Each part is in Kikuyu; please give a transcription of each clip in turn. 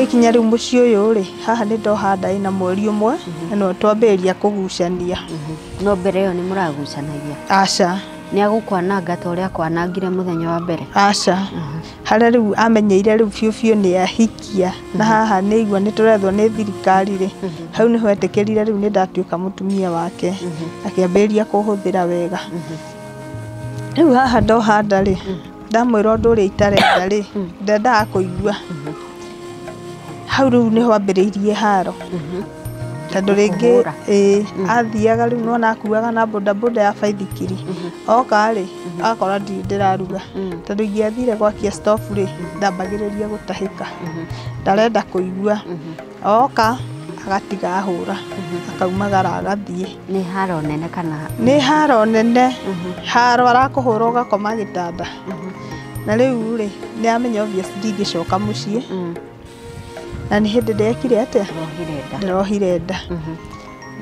Ngĩkinya rĩu mũciĩ ũyũ rĩ, haha nĩ ndoha nda ĩna mweri ũmwe, na no twambĩrĩria kũgucania. No mbere ĩyo nĩ mũragucanagia? Aca. Nĩ agũkwananga ta ũrĩa akwanangire mũthenya wa mbere? Aca. Harĩa rĩu amenyeire rĩu biũ biũ nĩ ahikia, na haha nĩ aigua nĩ tũrethwo nĩ thirikari rĩ, hau nĩho etĩkĩrire rĩu nĩ ndatuĩka mũtumia wake, akĩambĩrĩria kũhũthĩra wega. Rĩu haha ndoha nda rĩ, ndamwĩra ũndũ ũrĩa itarenda rĩ, ndendaga kũigua. Hau rĩu nĩho ambĩrĩirie haro. Tondũ rĩngĩ ĩĩ athiaga rĩu nĩwona akuaga na bodaboda ya baithikiri. Oka rĩ, akora ndirĩ ndĩraruga. Tondũ ingĩathire gwakia stove rĩ, ndambagĩrĩria gũtahĩka. Ndarenda kũigua. Oka agatiga ahũra, akaumagara agathiĩ. Nĩ haro nene kana? Nĩ haro nene. Haro arakũhũra ũgakoma gĩtanda. Na rĩu rĩ, nĩ amenya obvious ndingĩcoka mũciĩ. Na nĩ hĩndĩ ndekire atĩa? Ndĩrohire nda.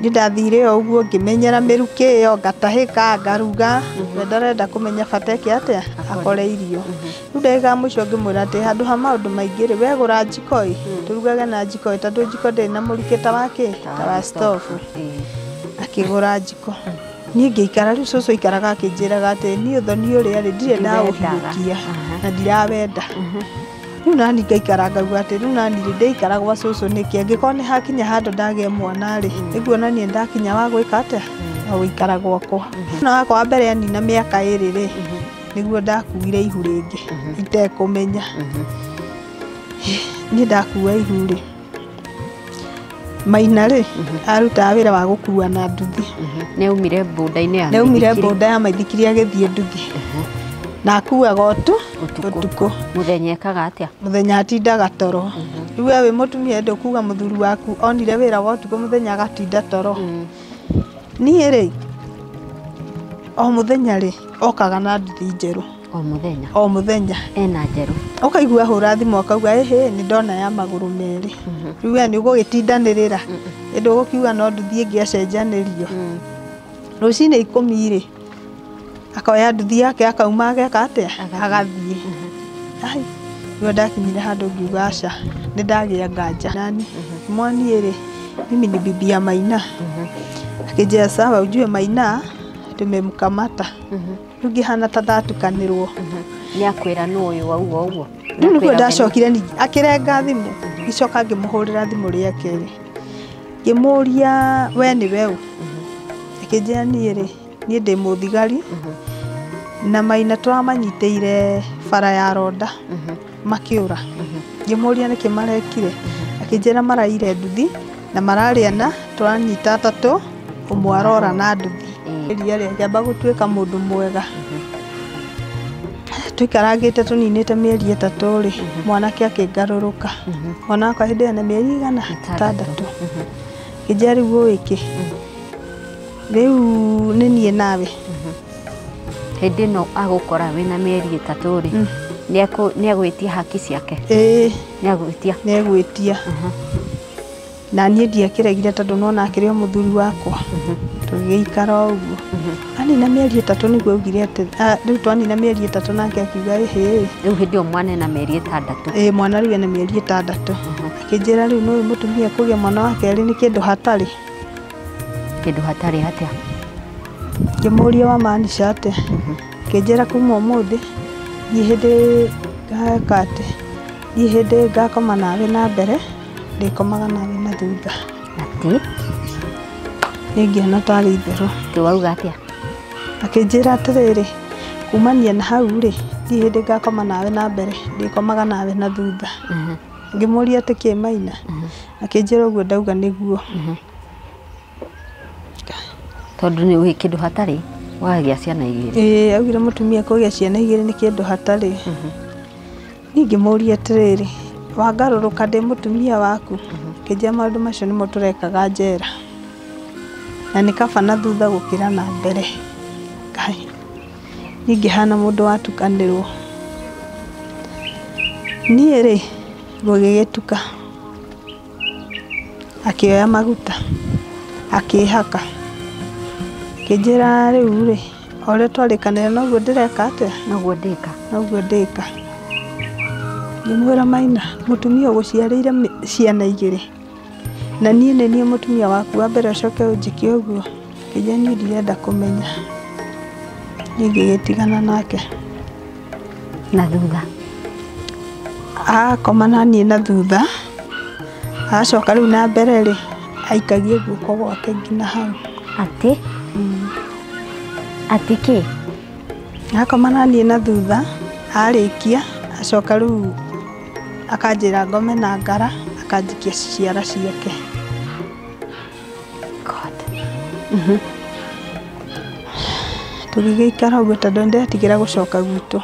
Niĩ ndathire o ũguo ngĩmenyera mĩrukĩ ĩyo, ngatahĩka, ngaruga. We ndarenda kũmenya bata eke atĩa? Akore irio. Rĩu ndagĩka ya mũico ngĩmwĩra atĩ handũ ha maũndũ maingĩ rĩ, we gũra njiko ĩ, tũrugage na njiko ĩ, tondũ njiko ndĩrĩ na mũrukĩ ta wa kĩ? Ta wa stove. Akĩgũra njiko. Niĩ ngĩikara rĩu cũcũ aikaraga akĩnjĩraga atĩ niĩ ũthoni ũrĩa rĩ, ndirĩ ndaũhiũkia na ndirawenda. Rĩu nani ngaikara ngauga atĩ rĩu nani rĩ, ndĩikara gwa cũcũ nĩkĩ? Angĩkorwo nĩ hakinya handũ ndagĩe mwana rĩ, nĩkuonania ndakinya wa gwĩka atĩa? Wa gũikara gwakwa. Mwana wakwa wa mbere anina mĩaka ĩrĩ rĩ, nĩguo ndakuire ihu rĩngĩ itekũmenya. Niĩ ndakua ihu rĩ, Maina rĩ, arutaga wĩra wa gũkua na nduthi. Nĩ aumire boda-inĩ ya Nĩ aumire maithikiri. boda ya maithikiri agĩthiĩ nduthi. Na akuaga ũtukũ. Mũthenya ekaga atĩa? Mũthenya atindaga toro. Rĩu we wĩ mũtumia ndũkuga mũthuri waku onire wĩra wa ũtukũ mũthenya agatinda toro. Niĩ rĩ, o mũthenya rĩ, okaga na nduthi njerũ. O mũthenya? O mũthenya. Ena njerũ. Ũkaigua ahũra thimũ akauga ĩhĩ, nĩ ndona ya magũrũ merĩ. Rĩu we nĩ ũgũgĩtindanĩrĩra. Ĩndĩ ũgũkiuga no nduthi ĩngĩ acenjanĩrio. Rũcinĩ 10 rĩ, akoya nduthi yake akauma ageka atĩa? Agathiĩ. Ai, rĩu ndakinyire handũ ngiuga aca, nĩ ndagĩa nganja. Nani, mwaniĩ rĩ, mimi ni bibi ya Maina. Akĩnjĩra sawa, ujue Maina tumemkamata. Rĩu ngĩhana ta ndatukanĩrwo. Nĩ akwĩra nũ ũyũ wauga ũguo? Rĩu nĩguo ndacokire ningĩ akĩrenga thimũ, ngĩcoka ngĩmũhũrĩra thimũ rĩa kerĩ. Ngĩmũria we nĩwe ũ? Akĩnjĩra niĩ rĩ, niĩ ndĩ mũthigari na Maina tũramanyitĩire bara ya Ronda makĩũra. Ngĩmũria nĩkĩ marekire? Akĩnjĩra maraire nduthi na mararĩa na tũranyita atatũ, ũmwe arora na nduthi. Iria rĩ, akĩamba gũtuĩka mũndũ mwega. Tũikarangĩte tũninĩte mĩeri 3 rĩ, mwanake akĩngarũrũka. Mwana wakwa hĩndĩ ĩyo ena mĩeri igana? 6. Ngĩnjĩra rĩu ũĩ kĩ? Rĩu nĩ niĩ nawe. Hĩndĩ ĩno agũkora wĩna mĩeri 3 rĩ, nĩ agwĩtia haki ciake? Ĩĩ. Nĩ agwĩtia? Nĩ agwĩtia. Na niĩ ndiakĩregire tondũ nĩwona akĩrĩ o mũthuri wakwa. Tũgĩgĩikara o ũguo. Anina mĩeri 3 nĩguo augire atĩ, rĩu twanina mĩeri 3 nake akiuga ĩhĩ. Rĩu hĩndĩ ĩyo mwana ena mĩeri 6. Ĩĩ, mwana rĩu ena mĩeri 6. Akĩnjĩra rĩu nĩũĩ mũtumia kũgĩa mwana wa kerĩ nĩ kĩndũ hatarĩ. Kĩndũ hatarĩ atĩa? Ngĩmũria wa maanisha atĩa? Akĩnjĩra kuma ũmũthĩ, niĩ hĩndĩ ngeka atĩ, niĩ hĩndĩ ngakoma nawe na mbere, ndĩkomaga nawe na thutha. Atĩ? Niĩ ngĩona tarĩ itherũ. Atĩ wauga atĩa? Akĩnjĩra atĩrĩrĩ, kumania na hau rĩ, niĩ hĩndĩ ngakoma nawe na mbere, ndĩkomaga nawe na thutha. Ngĩmũria atĩ kĩ Maina? Akĩnjĩra ũguo ndauga nĩguo. Tondũ nĩ ũĩ kĩndũ hatarĩ, wagĩa ciana igĩrĩ. Ĩĩ, augire mũtumia kũgĩa ciana igĩrĩ nĩ kĩndũ hatarĩ. Niĩ ngĩmũria atĩrĩrĩ, wangarũrũka ndĩ mũtumia waku? Akĩnjĩra maũndũ macio nĩmo tũrekaga njera. Na nĩ kaba na thutha gũkĩra na mbere. Ngai, niĩ ngĩhana mũndũ watukanĩrwo. Niĩ rĩ, gũgĩgĩtuka. Akĩoya maguta, akĩhaka. Akĩnjĩra rĩu rĩ, o ũrĩa twarĩkanĩra noguo ndĩreka atĩa? Noguo ndĩka. Noguo ndĩka. Ngĩmwĩra Maina, mũtumia ũgũciarĩire ciana igĩrĩ na niĩ nĩ niĩ mũtumia waku wa mbere ũcoke ũnjĩke ũguo. Ngĩnjĩra niĩ ndirenda kũmenya. Niĩ ngĩgĩtigana nake. Na thutha? Akoma na niĩ na thutha, acoka rĩu na mbere rĩ, aikagie guoko gwake nginya hau. Atĩ? Atĩ kĩ? Akoma na niĩ na thutha, arĩkia, acoka rĩu akanjĩra ngome na ngara, akanjikia ciara ciake. God. Tũgĩgĩikara ũguo tondũ nĩndetigĩra gũcoka gwitũ.